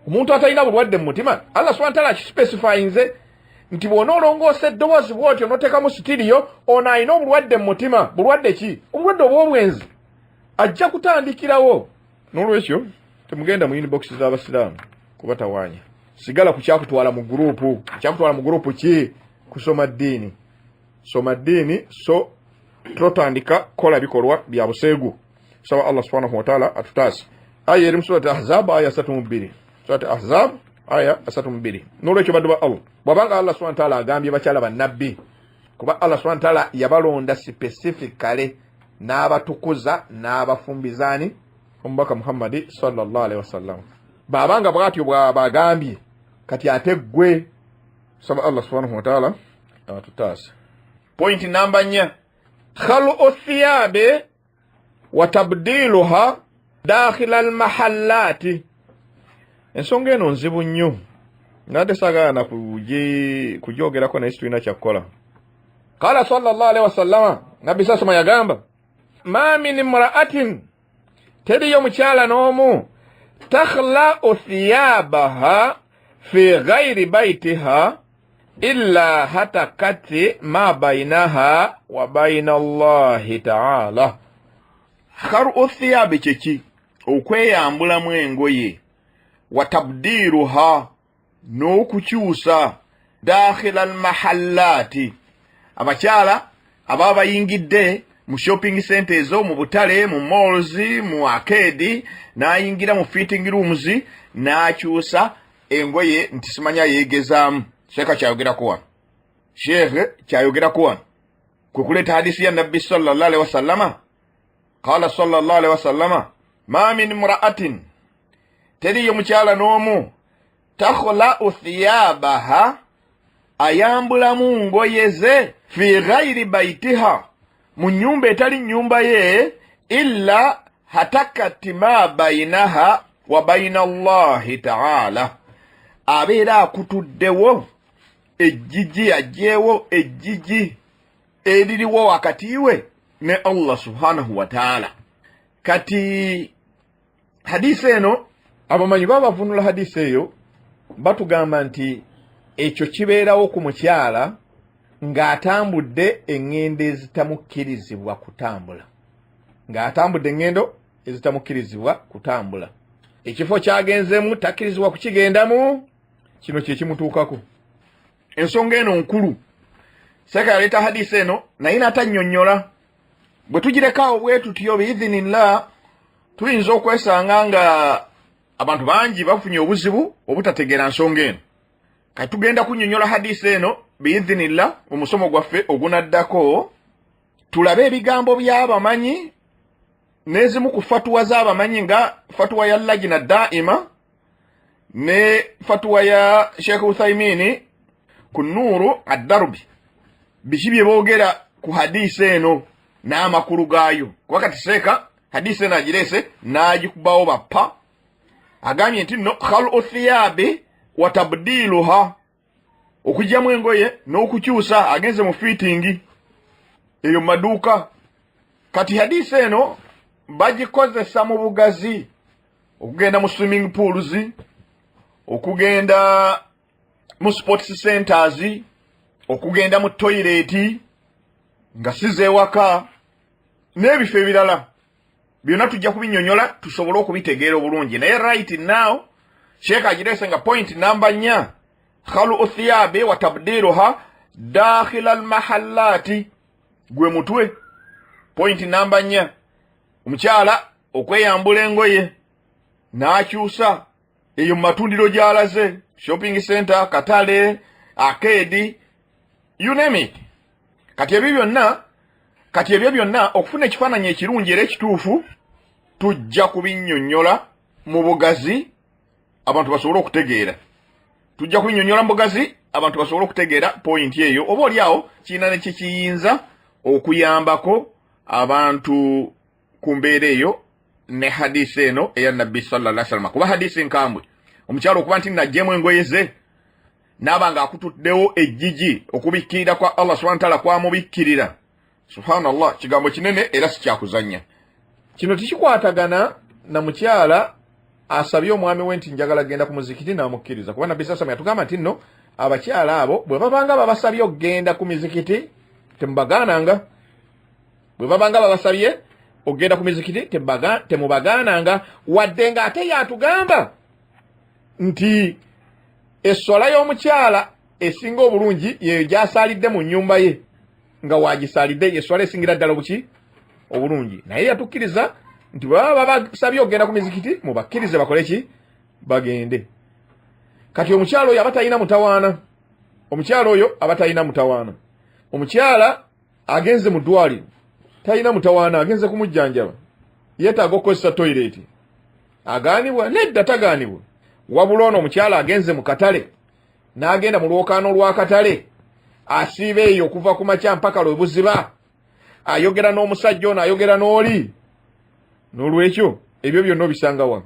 Omuntu atalina bulwadde mu mutima, Allah subhana taala akispecifyinze nti bw'ona olongoosa eddoboozi bw'otyo n'oteekamu sitiriyo, ono alina obulwadde mu mutima. Bulwadde ki? Obulwadde obw'obwenzi, ajja kutandikirawo. N'olwekyo temugenda mu inbox z'abasiraamu kubatawaanya. Sigala ku kyakutwala mu gurupu. Kyakutwala mu gurupu ki? Kusoma ddiini. Soma ddiini, so totandika kukola bikolwa bya buseegu. Saba Allah subhanahu wataala atutaase. Aya eri mu Surati Ahzab, aya 32, Surati Ahzab aya 32. N'olwekyo baddu ba Allah, bw'abanga Allah subhanahu wataala agambye bakyala bannabbi, kuba Allah subhanahu wataala yabalonda specifically. N'abatukuza n'abafumbizaani omubaka Muhammadi sallallahu alaihi wasallam. Baabanga bwatyo bwabagambye, kati ate ggwe saba Allah subhanahu wataala atutaase. Point namba 4, khalu thiyabe wa tabdiluha dakhila almahallati. Ensonga eno nzibu nnyo, nadde saagala na kugyogerako, naye situlina kyakukola. Qala sallallahu alaihi wasallama, Nabbi sasoma yagamba, ma min imra'atin, teriyo mukyala n'omu, takhlau thiyabaha fi ghairi baitiha illa hatakati ma bainaha wa baina Allahi taala. Kharu thiyabi kyeki? Okweyambulamu engoye, wa tabdiruha, n'okukyusa, dakhila almahallaati, abakyala ababa bayingidde mu shopping center ezo, mu butale, mu malls, mu arcade, n'ayingira mu fitting rooms n'akyusa engoye nti simanya yeegezaamu. Sheeka kyayogerako wano, sheekhe kyayogerako wano kwe kuleeta hadisi ya Nabbi sallallahu alaihi wasallama. Qala sallallahu alaihi wasallama, ma min mra'atin, teriyo mukyala n'omu, takhlau thiyabaha, ayambulamu ngoye ze, fi ghairi baitiha, mu nyumba etali nyumba ye, illa hatakati ma bainaha wa baina Allahi taala, abeera akutuddewo ejjiji, aggyewo ejjiji eririwo wakati we ne Allah subhanahu wataala. Kati hadisi eno, abamanyi baba bavunula hadisi eyo, batugamba nti ekyo kibeerawo ku mukyala ng'atambudde eŋŋendo ezitamukkirizibwa kutambula, ng'atambudde eŋŋendo ezitamukkirizibwa kutambula, ekifo kyagenzemu takkirizibwa kukigendamu, kino kye kimutuukako. Ensonga eno nkulu. Seeka yaleeta hadisi eno naye n'atannyonnyola. Bwe tugirekaawo bwe tutyo, biidhinillah, tuyinza okwesanga nga abantu bangi bafunye obuzibu obutategeera nsonga eno. Kati tugenda kunnyonnyola hadisi eno biidhinillah mu musomo gwaffe ogunaddako, tulabe ebigambo by'abamanyi n'ezimu ku fatuwa z'abamanyi, nga fatuwa ya Lajina Daima ne fatuwa ya Sheikh Uthaimini ku Nuuru Addarubi, biki bye boogera ku hadisi eno n'amakulu gaayo. Kuba kati seeka hadisi eno agireese n'agikubawo bappa, agambye nti no khalu thiyabi wa tabdiluha, okugyamu engoye n'okukyusa, agenze mu fitting eyo mu maduuka. Kati hadisi eno bagikozesa mu bugazi, okugenda mu swimming pools, okugenda mu sports centers, okugenda mu toilet nga sizeewaka, n'ebifo ebirala byonna. Tujja kubinnyonnyola tusobole okubitegeera obulungi. Naye right now sheeka agireese nga point namba 4, khalu thiyabi wa tabdiruha dakhila almahallaati, gwe mutwe. Point namba 4, omukyala okweyambula engoye n'akyusa eyo mu matundiro gy'alaze, shopping center, katale, arcade, you name it. Kati ebyo byonna okufuna ekifaananyi ekirungi era ekituufu, tujja kubinnyonnyola mu bugazi abantu basobole okutegeera. Tujja kubinnyonnyola mu bugazi abantu basobole okutegeera point eyo, oba oli awo kirina ne kikiyinza okuyambako abantu ku mbeera eyo ne hadisi eno eya Nabbi sallallahu alaihi wasallam. Kuba hadisi nkambwe, omukyalo okuba nti najjemu engoye ze naaba ng'akutuddewo ejjiji, okubikkirira kwa Allah subhanahu wataala kwamubikkirira. Subhanallah, kigambo kinene era si kyakuzannya. Kino tekikwatagana na mukyala asabye omwami we nti njagala genda ku muzikiti n'amukkiriza, kuba Nabbi sasama yatugamba nti nno abakyala abo bwe babanga babasabye okugenda ku mizikiti temubagaananga. Bwe babanga babasabye okugenda ku mizikiti temubagaananga, wadde ng'ate yatugamba nti eswala y'omukyala esinga obulungi yeyo gy'asaalidde mu nnyumba ye, nga wagisaalidde, yeswala esingira ddala obuki obulungi. Naye yatukkiriza nti bwe baba babasabye okugenda ku mizikiti mubakkirize bakole ki? Bagende. Kati omukyala oyo aba talina mutawaana, omukyala oyo aba talina mutawaana. Omukyala agenze mu ddwaliro, Talina mutawaana, agenze kumujjanjaba, yeetaaga okukozesa toyireeti, agaanibwa? Nedda, tagaanibwa. Wabula ono omukyala agenze mu katale, n'agenda mu lwokaano lw'akatale, asiiba eyo okuva ku makya mpaka lwe buziba, ayogera n'omusajja ono, ayogera n'oli. N'olwekyo ebyo byonna obisanga wa?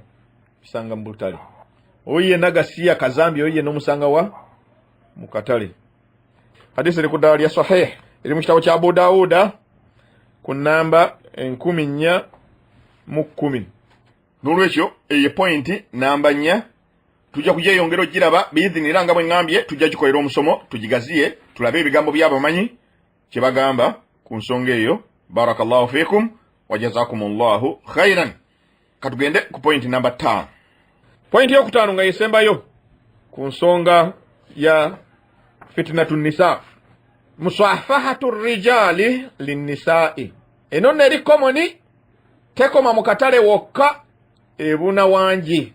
Bisanga mu butale. Oyo yenna gasiya kazambi, oyo yenna omusanga wa? Mu katale. Hadisi eri ku ddala lya sahih, eri mu kitabo kya Abu Dawuda ku namba 4010. N'olwekyo eyo pointi namba 4, tujja kugyeyongera ogiraba biidhinira. Nga bwe ŋŋambye, tujja gikolera omusomo, tugigaziye, tulabe ebigambo by'abamanyi kye bagamba ku nsonga eyo. Barakallahu fikum wa jazakum llahu khairan. Katugende ku pointi namba 5. Pointi yokutaano nga yesembayo ku nsonga ya fitinatu nisa, musafahatu rijali linnisai. Eno nno eri common, tekoma mu katale wokka, ebuna wangi.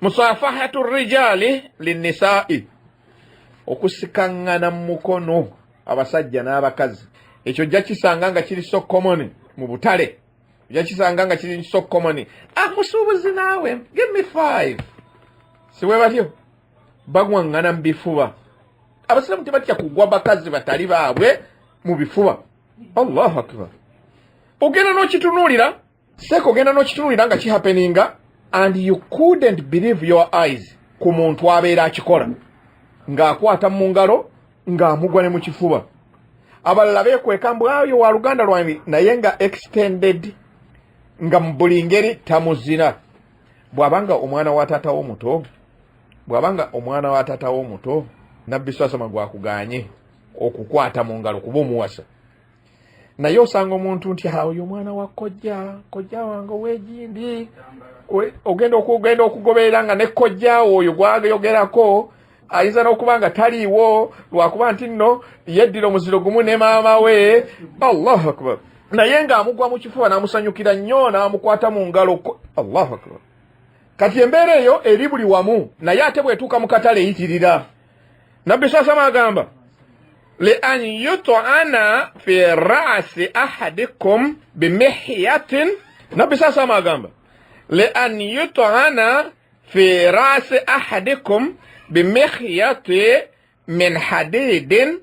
Musafahatu rijali linnisai, okusikaŋŋana mu mukono abasajja n'abakazi. Ekyo ojja kisanga nga kiri so common mu butale, ojja kisanga nga kiri so common. Ah, musuubuzi naawe, give me 5. Si bwe batyo bagwaŋŋana mu bifuba? Abasiraamu tebatya kugwa bakazi batali baabwe mu bifuba. Allahu akbar! Ogenda n'okitunuulira seeka, ogenda n'okitunuulira nga kihappeninga and you couldn't believe your eyes ku muntu abeera akikola, ng'akwata mu ngalo, ng'amugwa ne mu kifuba. Abalala beekweka mbu ayo wa luganda lwange, naye nga extended, nga mu buli ngeri tamuzira. Bw'abanga omwana wa taata w'omuto, bw'abanga omwana wa taata w'omuto, Nabbi swasama gwakuganye okukwata mu ngalo kuba omuwasa. Naye osanga omuntu nti oyo omwana wa kojja, kojja wange ow'egindi. Ogenda okugenda okugoberera nga ne kojjaawo oyo gwayogerako ayinza n'okuba nga taliiwo, lwakuba nti nno yeddira omuziro gumu ne maama we. Allahu akbar! Naye ng'amugwa mu kifuba n'amusanyukira nnyo, n'amukwata mu ngalo. Allahu akbar! Kati embeera eyo eri buli wamu, naye ate bw'etuuka mu katale eyitirira. Nabbi sasama agamba, li an yut'ana fi ra'si ahadikum bimihyatin. Nabbi sasama agamba, li an yut'ana fi ra'si ahadikum bimihyati min hadidin.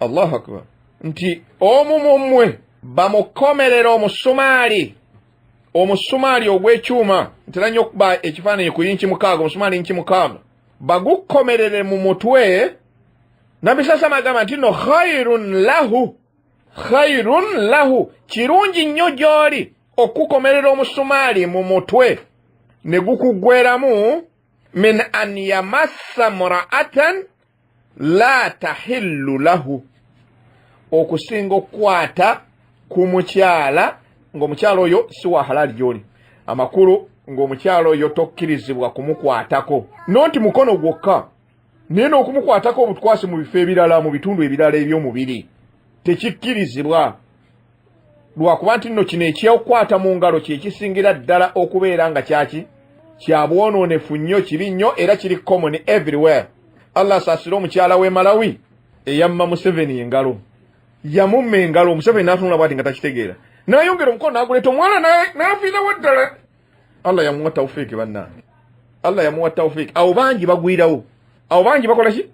Allahu akbar! Nti omu mummwe bamukomerera omusumaali, omusumaali ogw'ekyuma. Ntera nnyo okuba ekifaananyi ku yinki 6, omusumaali inki 6, bagukomerere mu mutwe. Nabbi sasama agamba nti no khairun lahu, khairun lahu, kirungi nnyo gy'oli okukomerera omusumaali mu mutwe ne gukuggweramu, min an yamassa mura'atan la tahillu lahu, okusinga okukwata ku mukyala ng'omukyala oyo si wa halali gy'oli. Amakulu ng'omukyala oyo tokkirizibwa kumukwatako, nonti mukono gwokka, naye n'okumukwatako obutukwasi mu bifo ebirala, mu bitundu ebirala eby'omubiri tekikkirizibwa, lwakuba nti nno kino ekyokukwata mu ngalo kyekisingira ddala okubeera nga kyaki kya bwonoonefu nnyo, kibi nnyo, era kiri common everywhere. Allah asaasire omukyala w'e Malawi eyamma Museveni engalo. Yamumma engalo, Museveni n'atunula bwati nga takitegeera, n'ayongera omukono n'aguleeta, omwana n'aviirawo ddala. Allah yamuwa tawfiiki, bannange, Allah yamuwa tawfiiki. Awo bangi bagwirawo, awo bangi bakola ki?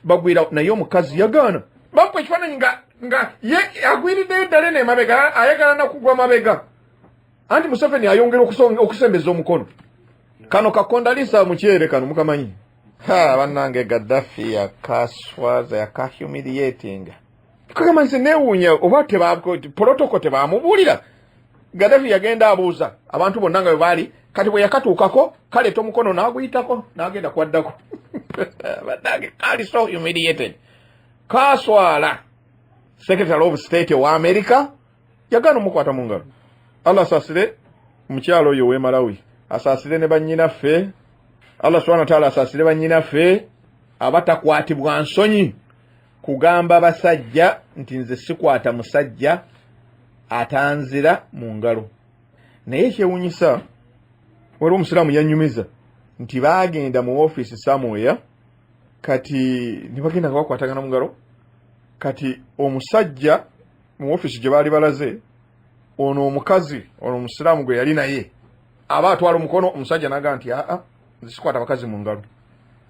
Bagwirawo. Naye omukazi yagaana. Bamupa ekifaananyi nga ye agwiriddeyo ddala eno emabega, ayagala nakugwa mabega, anti Museveni ayongera okusembeza omukono. Kano kakondalisa mukyere kano mukamanyi. Ha, bannange, Gaddafi yakaswaza, yakahumiliatinga. Kagamba nze neewuunya oba protocol tebamubuulira. Gaddafi yagenda abuuza abantu bonna nga bwe baali. Kati bwe yakatuukako, kaleeta omukono n'aguyitako n'agenda kwaddako. Bannange, kali so humiliated, kaswala. Secretary of State owa America yagaana omukwata mu ngalo. Allah asaasire mukyalo oyo ow'e Malawi, asaasire ne bannyinaffe. Allah subhana wataala asaasire bannyinaffe abatakwatibwa nsonyi kugamba basajja nti nze sikwata musajja atanzira mu ngalo. Naye ekyewunyisa, waliwo omusiraamu yanyumiza nti baagenda mu ofiisi somewhere, kati ne bagenda nga bakwatagana mu ngalo. Kati omusajja Mu ofiisi gye baali balaze, ono omukazi ono omusiraamu gwe yali naye aba atwala omukono, omusajja naga nti, "Aa, nze sikwata bakazi mu ngalo."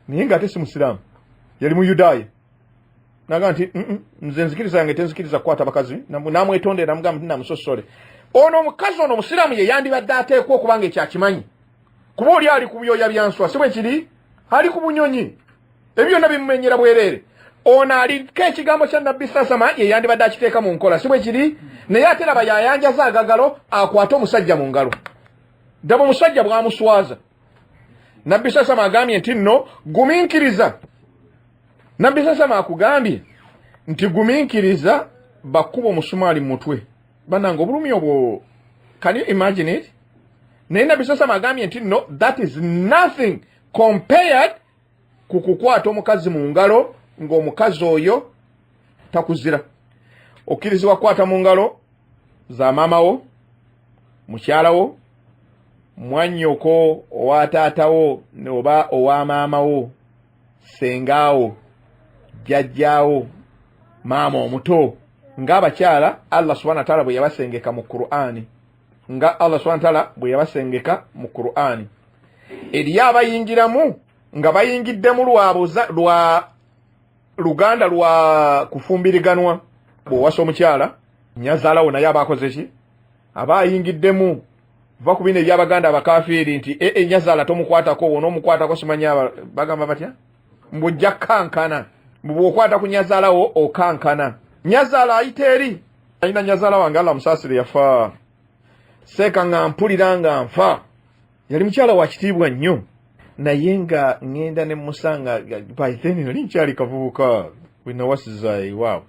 Naye ng'ate si musiraamu, yali muyudaaya. Naga nti, "Nze nzikiriza yange tenzikiriza kukwata bakazi." Namwetondera, namugamba nti namusosole. Ono omukazi ono omusiraamu ye yandibadde ateekwa okuba nga ekyakimanyi, kuba oli ali ku byoya byanswa, si bwe kiri? Ali ku bunyonyi, ebyo byonna bimumenyera bwereere. Ono aliko ekigambo kya Nabbi Sasama, ye yandibadde akiteeka mu nkola, si bwe kiri? Naye ate raba yayanjaza agagalo akwate omusajja mu ngalo. Ddaba omusajja bw'amuswaza. Nabbi Sasama agambye nti nno gumiikiriza. Nabbi Sasama akugambye nti gumiikiriza bakuba omusumaali mu mutwe. Bannange, obulumi obwo, can you imagine it? Naye Nabbi Sasama agambye nti no, that is nothing compared ku kukwata omukazi mu ngalo ng'omukazi oyo takuzira. Okkirizibwa kukwata mu ngalo za maama wo, mukyala wo, mwannyoko owa taatawo oba owa maama wo, sengaawo, jjajjaawo, maama omuto, ng'abakyala Allah subhana wataala bwe yabasengeka mu Qur'ani, nga Allah subhana wataala bwe yabasengeka mu Qur'ani. Eriyo abayingiramu nga bayingiddemu lwa luganda lwa kufumbiriganwa. Bw'owasa omukyala, nyazaalawo naye aba akoze ki? Aba ayingiddemu. Va ku bino ebyabaganda abakafiiri nti ee, nyazaala tomukwatako, wonoomukwatako simanya bagamba batya, mbujja kankana, mbu bw'okwata ku nyazaalawo okankana. Nyazaala ayita eri alina nyazaala wange, Allah musaasire, yafa seeka nga mpulira nga nfa. Yali mukyala wa kitiibwa nnyo, naye nga ŋŋenda ne musanga, by then nali nkyali kavubuka bwe nawasiza ewaabwe,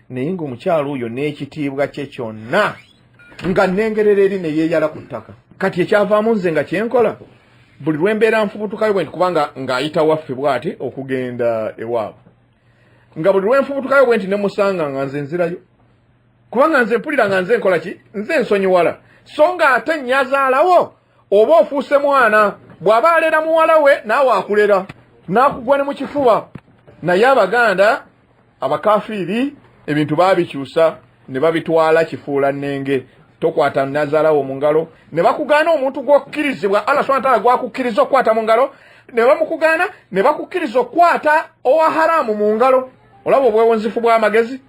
naye ng'omukyala oyo n'ekitiibwa kye kyonna nga nnengerera eri ne yeeyala ku ttaka. Kati ekyavaamu, nze nga kyenkola buli lwe mbeera nfubutukayo bwe nti, kubanga ng'ayita waffe bw'ati okugenda ewaabwe, nga buli lwe nfubutukayo bwe nti ne musanga, nga nze nzirayo, kubanga nze mpulira nga nze nkola ki? Nze nsonyiwala. So nga ate nnyazaalawo oba ofuuse mwana, bw'aba alera muwala we, naawe akulera n'akugwa ne mu kifuba. Naye Abaganda abakafiiri ebintu baabikyusa ne babitwala kifuula nnenge. Tokwata nazaalawo mu ngalo, ne bakugaana omuntu gw'okkirizibwa Allah subhana taala gwakukkiriza okukwata mu ngalo, ne bamukugaana, ne bakukkiriza okukwata owa haramu mu ngalo. Olaba obwewunzifu bw'amagezi?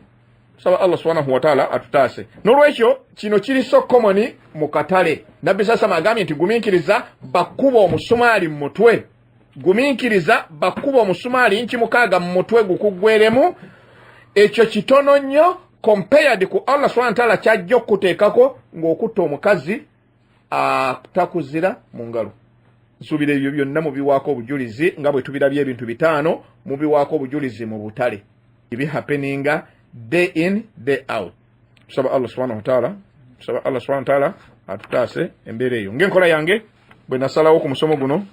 Saba Allah subhanahu wataala atutaase. N'olwekyo kino kiri so common mu katale. Nabbi sasama agambye nti gumiikiriza bakuba omusumaali mu mutwe, gumiikiriza bakuba omusumaali 6 mu mutwe gukuggweremu. Ekyo kitono nnyo compared ku Allah subhana wataala kyajja okuteekako ng'okutta omukazi atakuzira mu ngalo. Nsuubira ebyo byonna mubiwaako obujulizi nga bwe tubirabye, ebintu 5 mubiwaako obujulizi mu butale ebihappeninga day in, day out. Tusaba Allah subhanahu wataala, tusaba Allah subhanahu wataala atutaase embeera eyo. Ng'enkola yange bwe nasalawo ku musomo guno,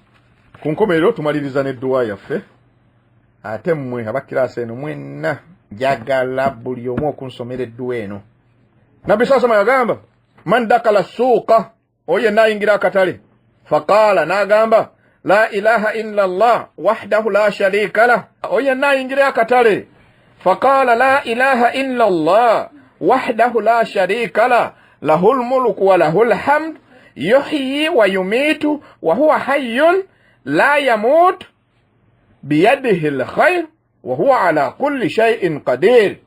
ku nkomerero tumaliriza n'edduwa yaffe. Ate mmwe abakiraasi eno mwenna, njagala buli omu okunsomera edduwa eno. Nabbi sasama yagamba, "Man dakala suuqa," oyo yenna ayingira akatale, faqaala, n'agamba, "La ilaha illa llah wahdahu la sharika lah." Oyo yenna ayingira akatale, faqaala, "La ilaha illa llah wahdahu la sharika lah, lahu lmuluku wa lahu lhamd, yuhyi wa yumiitu wa huwa hayyun la yamut, biyadihi lkhair wa huwa ala kulli shaiin qadir."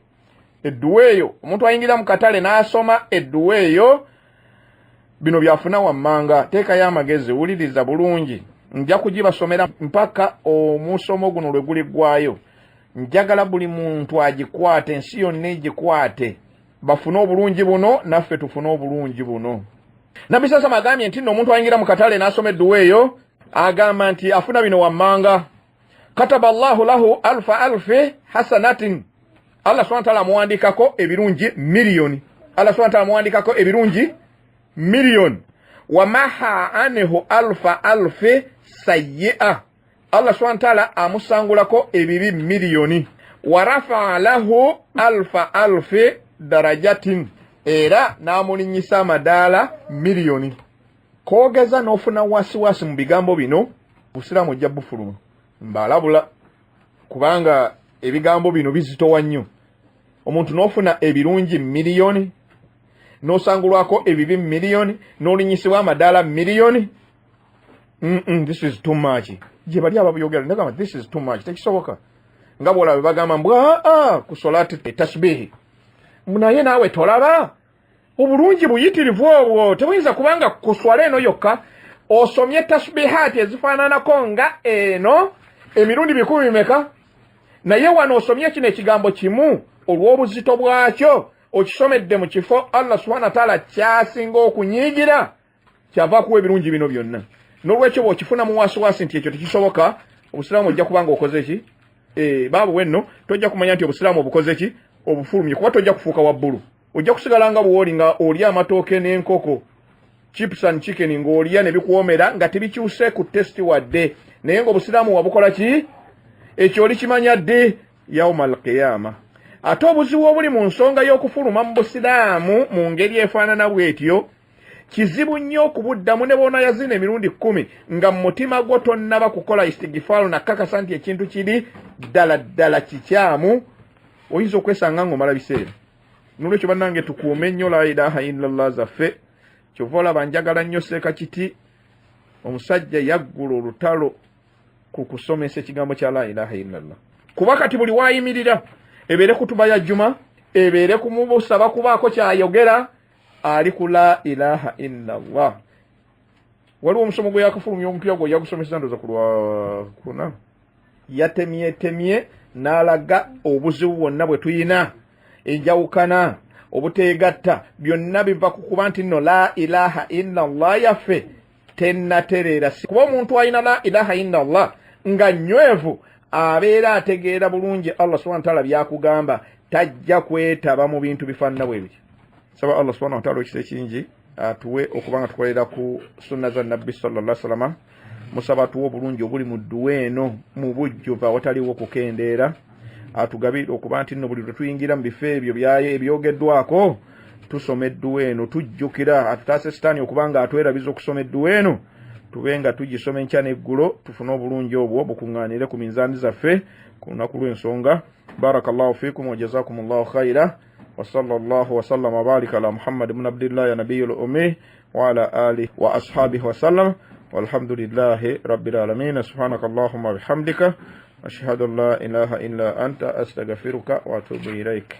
Edduwa eyo, omuntu ayingira mu katale n'asoma edduwa eyo, bino byafuna wammanga. Teekayo amagezi, wuliriza bulungi. Nja kugibasomera mpaka omusomo guno lwe guliggwayo. Njagala buli muntu agikwate, ensi yonna egikwate, bafune obulungi buno, naffe tufune obulungi buno. Nabbi sasama agambye nti nno omuntu ayingira mu katale n'asoma edduwa eyo, agamba nti afuna bino wammanga: kataba llahu lahu alfa alfi hasanatin, Allah subhana taala amuwandikako ebirungi miliyoni, Allah subhana taala amuwandikako ebirungi miliyoni. Wamaha anhu alfa alfi sayia, Allah subhana taala amusangulako ebibi miliyoni. Warafaa lahu alfa alfi darajatin, era n'amulinnyisa amadaala miliyoni. Koogeza n'ofuna wasiwasi mu bigambo bino, busiraamu ojja bufuluma. Mbalabula, kubanga ebigambo bino bizitowa nnyo. Omuntu n'ofuna ebirungi miliyoni, n'osangulwako ebibi miliyoni, n'olinyisibwa amadaala miliyoni. This is too much. Gye bali ababuyogera ndagamba this is too much, tekisoboka. Nga bwolaba bagamba mbu aa ku solati tasbihi, naye naawe tolaba obulungi buyitirivu obwo, tebuyinza kubanga ku swala eno yokka osomye tasbihaati ezifaananako nga eno emirundi 10 bimeka, naye wano osomye kino ekigambo kimu olw'obuzito bwakyo okisomedde mu kifo Allah subhanahu wa ta'ala kyasinga okunyiigira, kyava kuwa ebirungi bino byonna. N'olwekyo bw'okifuna mu wasiwasi nti ekyo tekisoboka, obusiraamu ojja kubanga okoze ki? Baabu wenno tojja kumanya nti obusiraamu obukoze ki, obufulumye, kuba tojja kufuuka wabbulu, ojja kusigala nga bw'oli nga olya amatooke n'enkoko, chips and chicken, ng'olya ne bikuwoomera nga tebikyuse ku testi wadde, naye ng'obusiraamu wabukola ki? Ekyo oli kimanya ddi? Yauma alqiyama. Ate obuzibu obuli mu nsonga y'okufuluma mu busiraamu mu ngeri efaanana bw'etyo, kizibu nnyo okubuddamu ne bw'ona yazina emirundi 10 nga mu mutima gwo tonnaba kukola istigifaalu nakakasa nti ekintu kiri ddala ddala kikyamu, oyinza okwesanga ng'omala biseera. Nolwekyo bannange tukuume nnyo la ilaha illallah zaffe. Kyova olaba njagala nnyo Seeka Kiti, omusajja yaggula olutalo ku kusomesa ekigambo kya la ilaha illallah, kuba kati buli waayimirira, ebeere kutuba ya juma, ebeere kumusaba kubaako kyayogera, ali ku la ilaha illallah. Waliwo omusomo gwe yakafulumya omupya gwe yagusomesa ndoza ku lwakuna, yatemyetemye n'alaga obuzibu bwonna bwe tuyina, enjawukana, obuteegatta, byonna biva ku kuba nti nno la ilaha illallah yaffe tennatereera. Kuba omuntu alina la ilaha illallah nga nnywevu abeera ategeera bulungi Allah subhanahu wa ta'ala byakugamba, tajja kwetaba mu bintu bifaanana bwe bityo. Saba Allah subhanahu wa ta'ala ekisa ekingi atuwe okuba nga tukolera ku sunna za Nabbi sallallahu alaihi wasallam. Musaba atuwe obulungi obuli mu dduwa eno mu bujjuvu awataliwo kukendeera, atugabire okuba nti nno buli lwe tuyingira mu bifo ebyo ebyogeddwako tusoma edduwa eno, tujjukira, atutaase sitaani okuba nga atwerabiza okusoma edduwa eno, tube nga tugisoma enkya n'eggulo, tufune obulungi obwo bukuŋŋaanire ku minzaani zaffe ku lunaku lw'ensonga. Barakallahu fikum wa jazakumullahu khaira, wa sallallahu wa sallama wa barika ala Muhammad ibn Abdillah ya nabiyul ummi wa ala alihi wa ashabihi wa sallam, walhamdulillahi rabbil alamin. Subhanaka allahumma bihamdika, ashhadu an la ilaha illa anta, astaghfiruka wa atubu ilaik.